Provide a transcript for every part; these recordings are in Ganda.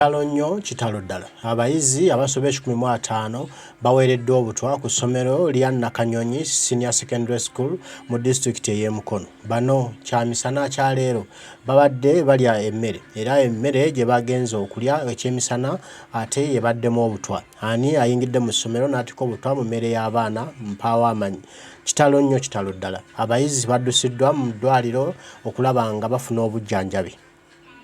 Kitalo nnyo kitalo ddala! Abayizi abasoba 150 baweereddwa obutwa ku ssomero lya Nakanyonyi Senior Secondary School mu disitulikiti ey'e Mukono. Bano kyamisana kya leero babadde balya emmere era emmere gye bagenze okulya ekyemisana ate ebaddemu obutwa. Ani ayingidde mu ssomero n'atika obutwa mu mmere y'abaana mpaawo amanyi. Kitalo nnyo kitalo ddala! Abayizi baddusiddwa mu ddwaliro okulaba nga bafuna obujjanjabi.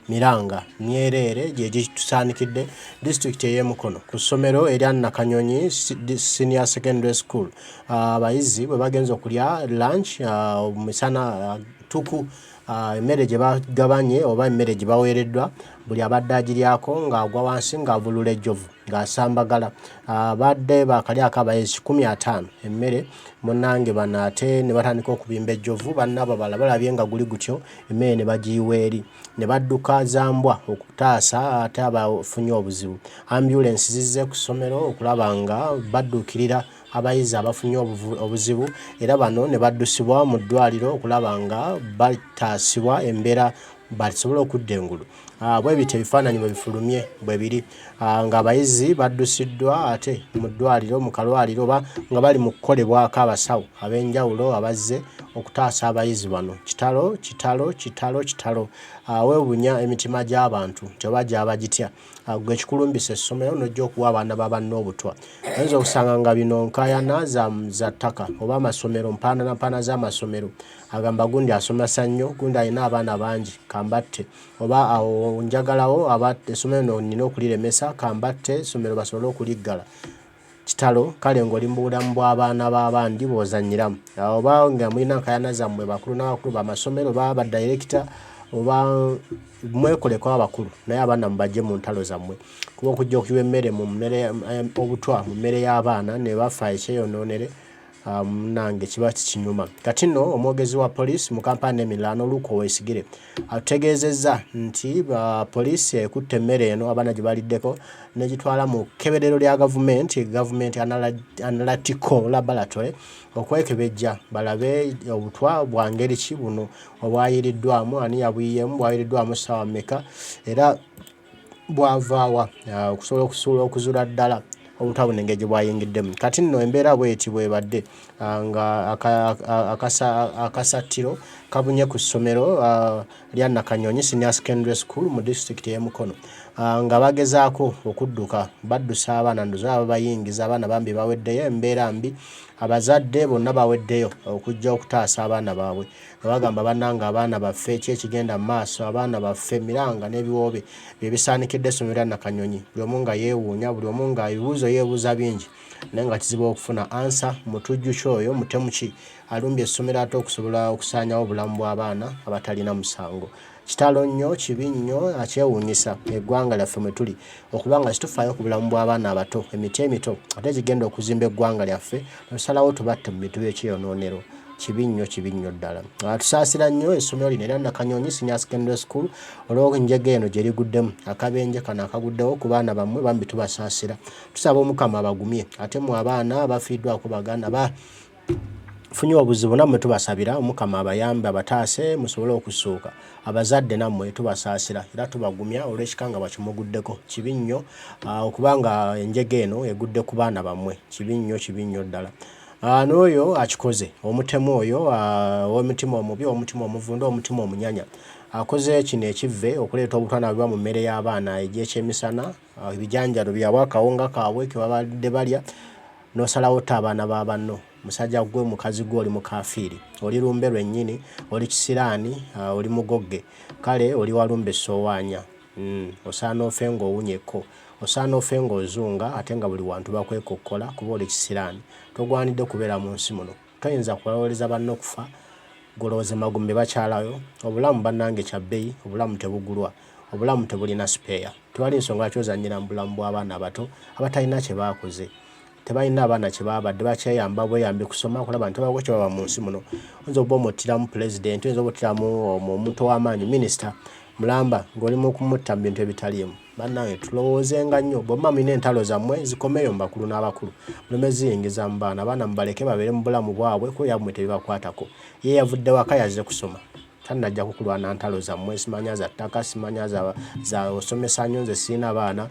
Miranga myereere gye gitusaanikidde disitulikiti ey'e Mukono ku ssomero erya Nakanyonyi Senior Secondary School. Abayizi bwe bagenze okulya lunch misana ttuku, emmere gye bagabanye oba emmere gye baweereddwa buli abadde agiryako ng'agwa wansi ng'avulula ejjovu ng'asambagala. Abadde baakalyako abayizi 150 emmere munnange bano ate ne batandika okubimba ejjovu bannaabwe abalala balabye nga guli gutyo emmere ne bagiyiwa eri ne badduka za mbwa okutaasa ate abafunye obuzibu. Ambyulensi zizze ku ssomero okulaba nga badduukirira abayizi abafunye obuzibu era bano ne baddusibwa mu ddwaliro okulaba nga bataasibwa embeera basobole okudda engulu. Bwe bityo ebifaananyi bwe bifulumye bwe biri ng'abayizi baddusiddwa ate mu ddwaliro mu kalwaliro oba nga bali mu kukolebwako abasawo ab'enjawulo abazze okutaasa abayizi bano. Kitalo, kitalo, kitalo, kitalo! Weewuunya emitima gy'abantu nti oba gyaba gitya ggwe ekikulumbisa essomero n'ojja okuwa abaana ba banno obutwa. Oyinza okusanga nga bino nkaayana za ttaka oba amasomero, mpaana na mpaana z'amasomero. Agamba gundi asomesa nnyo, gundi alina abaana bangi kambatte oba awo njagalawo essomero lino nnina okuliremesa kambatte essomero basobole okuliggala. Kitalo kale ng'oli mu bulamu bw'abaana b'abandi bw'ozannyiramu oba nga mulina nkaayana zammwe bakulu n'abakulu b'amasomero oba badayirekita oba mwekoleko abakulu naye abaana mubaggye mu ntalo zammwe kuba okujja okuyiwa emmere mu mmere obutwa mu mmere y'abaana ne bafa ekyeyonoonere Munnange kiba kikinyuma. Kati nno omwogezi wa poliisi mu Kampala n'emiriraano Luke Owesigire atutegeezezza nti poliisi ekutte emmere eno abaana gye baliddeko n'egitwala mu kkeberero lya gavumenti, Government Analytical Laboratory okwekebejja balabe obutwa bwa ngeri ki buno obwayiiriddwamu, ani yabuyiyeemu, bwayiiriddwamu ssaawa mmeka era bwavaawa okusobola okusuula okuzuula ddala obutwa buno engeri gye bwayingiddemu. Kati nno embeera bw'eti bw'ebadde nga akasattiro kabunye ku ssomero lya Nakanyonyi Senior Secondary School mu disitulikiti ey'e Mukono nga bagezaako okudduka baddusa abaana ndowooza babayingiza abaana bambi baweddeyo embeera mbi abazadde bonna baweddeyo okujja okutaasa abaana baabwe. Nga bagamba banange abaana baffe ki ekigenda mu maaso abaana baffe miranga n'ebiwoobe bye bisaanikidde essomero lya Nakanyonyi buli omu nga yeewuunya buli omu nga ebibuuzo yeebuuza bingi naye nga kizibu okufuna ansa mutujju ki oyo mutemu ki alumbye essomero ate okusobola okusaanyawo obulamu bw'abaana abatalina musango. Kitalo nnyo kibi nnyo akyewuunyisa eggwanga lyaffe mwe tuli okuba nga situfaayo ku bulamu bw'abaana abato emiti emito ate egigenda okuzimba eggwanga lyaffe ne tusalawo tubatte mu bintu by'ekyeyonoonero. Kibi nnyo kibi nnyo ddala. Tusaasira nnyo essomero lino erya Nakanyonyi Senior Secondary School olw'enjega eno gye liguddemu. Akabenje kano akaguddewo ku baana bammwe bambi tubasaasira. Tusaba Omukama abagumye ate mmwe abaana abafiiddwako baganda ba funye obuzibu nammwe tubasabira Omukama abayambe abataase musobole okussuuka. Abazadde nammwe tubasaasira era tubagumya olw'ekikangabwa kye muguddeko. Kibi nnyo okuba nga enjega eno egudde ku baana bammwe. Kibi nnyo kibi nnyo ddala. N'oyo akikoze, omutemu oyo ow'omutima omubi, ow'omutima omuvundu, ow'omutima omunyanya, akoze kino ekivve okuleeta obutwa n'abiwa mu mmere y'abaana egy'ekyemisana, ebijanjalo byabwe, akawunga kaabwe ke babadde balya, n'osalawo otte abaana ba banno. Musajja ggwe, mukazi ggwe oli mukaafiiri. Oli lumbe lwennyini, oli kisiraani, oli mugogge. Kale oli walumbe ssoowaanya. Osaana ofe ng'owunya ekko. Osaana ofe ng'ozunga ate nga buli wantu bakwekokkola kuba oli kisiraani. Togwanidde kubeera mu nsi muno. Toyinza kulowooleza banno kufa, ggwe olowooza emagombe bakyalayo? Obulamu bannange kya bbeyi, obulamu tebugulwa, obulamu tebulina sipeeya. Tewali nsonga lwaki ozannyira mu bulamu bw'abaana abato abatalina kye baakoze. Tebalina abaana kye baabadde bakyeyamba bweyambi kusoma okulaba nti babaako kye baba mu nsi muno. Oyinza okuba omuttiramu pulezidenti, oyinza oba ottiramu omuntu ow'amaanyi, minisita mulamba ng'oli mu kumutta mu bintu ebitaliimu. Bannange tulowoozenga nnyo. Bwe muba mulina entalo zammwe zikomeeyo mu bakulu n'abakulu muleme ziyingiza mu baana. Abaana mubaleke babeere mu bulamu bwabwe kuba ebyammwe tebibakwatako. Ye yavudde waka yazze kusoma. Tannajja kukulwana ntalo zammwe, simanya za ttaka, simanya za za osomesa nnyo nze sirina baana.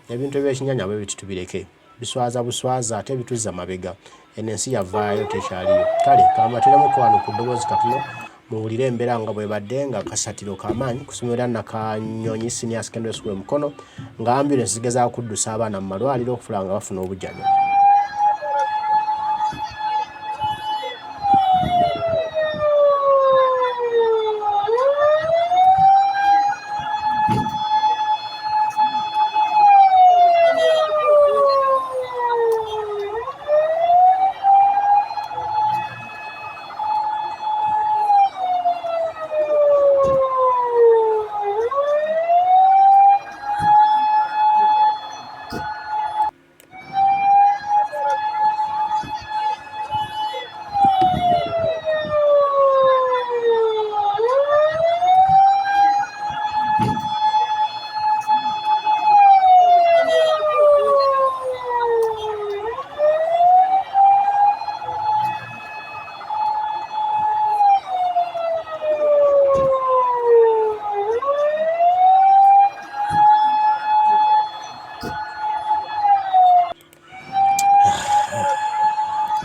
Ebintu ebyekinyanya bwe biti tubireke. Biswaza buswaza ate bituzza mabega. Eno ensi yavaayo tekyaliyo. Kale kambateremuko wano ku ddoboozi katono muwulire embeera nga bwebadde nga kasatiro kamaanyi ku ssomero lya Nakanyonyi Senior Secondary School e Mukono nga ambulensi zigezaako kuddusa abaana mu malwaliro okufula nga bafuna obujjanjabi.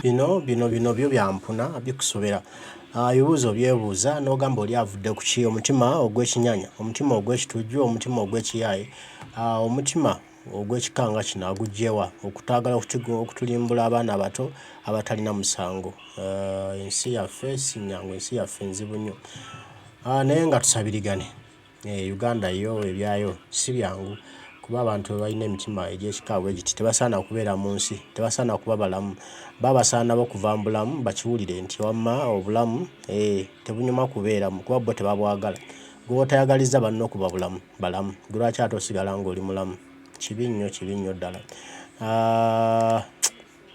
Bino bino bino byo byampuna bikusobera. Ah, ebibuuzo byebuuza n'ogamba oli avudde ku ki omutima ogw'ekinyanya omutima ogw'ekitujju omutima ogw'ekiyaaye ah, omutima ogw'ekika nga kino aguggye wa okutwagala okutulimbula abaana abato abatalina musango? Eh, ensi yaffe si nnyangu, ensi yaffe nzibu nnyo. Ah, naye nga tusabirigane. Eh, Uganda yo ebyayo si byangu kuba abantu balina emitima egy'ekika bwe giti tebasaana kubeera mu nsi, tebasaana kuba balamu. Baba basaana bo kuva mu bulamu bakiwulire nti wamma obulamu eh, tebunyuma kubeeramu kuba bo tebabwagala. Gw'otayagalizza banno kuba bulamu. Balamu gwe lwaki ate osigala nga oli mulamu kibi nnyo kibi nnyo ddala ah,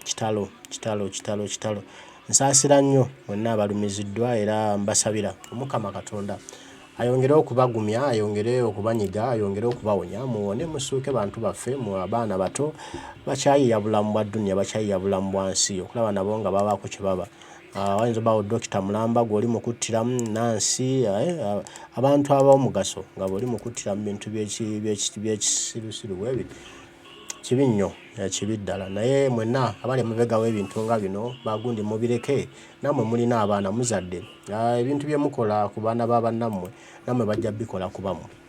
kitalo kitalo kitalo kitalo nsaasira nnyo mwenna abalumiziddwa era mbasabira omukama katonda ayongere okubagumya ayongere okubanyiga ayongere okubawonya muwone musuuke bantu baffe mu abaana bato bakyayiya bulamu bwa duniya bakyayiya bulamu bwa nsi okulaba nabo nga babaako kye baba Ah, wayinza obaawo dokita mulamba gwoli mukuttiramu nansi eh, ah, abantu ab'omugaso nga bwoli mukuttira mu bintu byekisirusiru bwebiti kibi nnyo eh, kibi ddala naye mwenna abali emabega w'ebintu nga bino bagundi mubireke nammwe mulina abaana muzadde ah, ebintu bye mukola ku baana ba bannammwe nammwe bajja bikola ku bammwe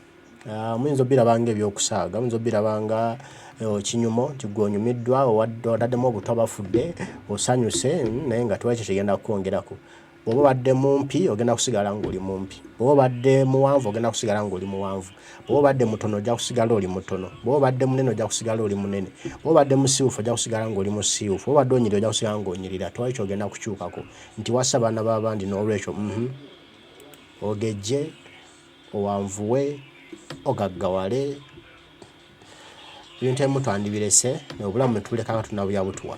Ah, muyinza obiraba nga ebyokusaaga muyinza obiraba nga eh, ekinyumo nti gwe onyumiddwa otaddemu obutwa bafudde osanyuse mm, naye nga tewali kyekigenda kukwongerako bwoba obadde mumpi ogenda kusigala ngaoli mumpi bwoba obadde muwanvu ogenda kusigala ngaoli muwanvu bwoba obadde mutono ojja kusigala oli mutono bwoba obadde munene ojja kusigala oli munene bwoba obadde musiiwufu ojja kusigala ngaoli musiiwufu bwoba obadde onyirira ojja kusigala ngaonyirira tewali kyogenda kukyukako nti wassa baana babandi n'olwekyo mhm. ogejje owanvuwe, ogaggawale, ebintu ebimu twandibirese obulamu ne tubuleka nga tunabulya butuwa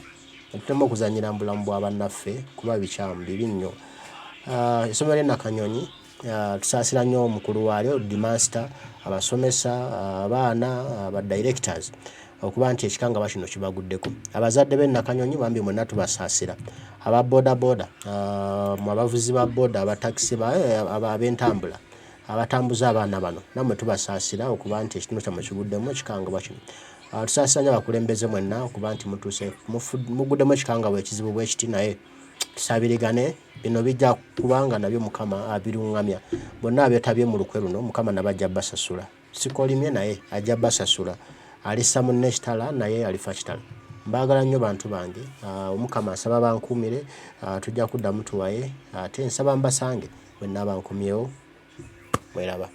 ne tutema okuzannyira mu bulamu bwa bannaffe kuba bikyamu bibi nnyo. Ah, essomero ly'e Nakanyonyi ah, tusaasira nnyo omukulu waalyo Dimansita, abasomesa, abaana, ba directors okuba nti ekikangabwa kino kibaguddeko. Abazadde b'e Nakanyonyi bambi mwenna tubasaasira. Aba bodaboda, ah, mwe abavuzi ba boda, abatakisi, eh, ab'entambula abatambuza abaana bano nammwe tubasaasira okuba nti ekitundu kyammwe kiguddemu ekikangabwa kino. Ah, tusaasira nnyo abakulembeze mwenna okuba nti mutuuse muguddemu ekikangabwa ekizibu bwe kiti naye tusabirigane bino bijja kubanga nabyo Mukama abirungamya. Bonna abeetabye mu lukwe luno Mukama nabo ajja basasula. Sikolimye naye ajja basasula. Alissa munne ekitala naye alifa kitala. Mbaagala nnyo bantu bange. Ah, Omukama nsaba bankuumire, ah, tujja kuddamu tuwaye ate nsaba mbasange bwe nnaaba nkomyewo. Mweraba.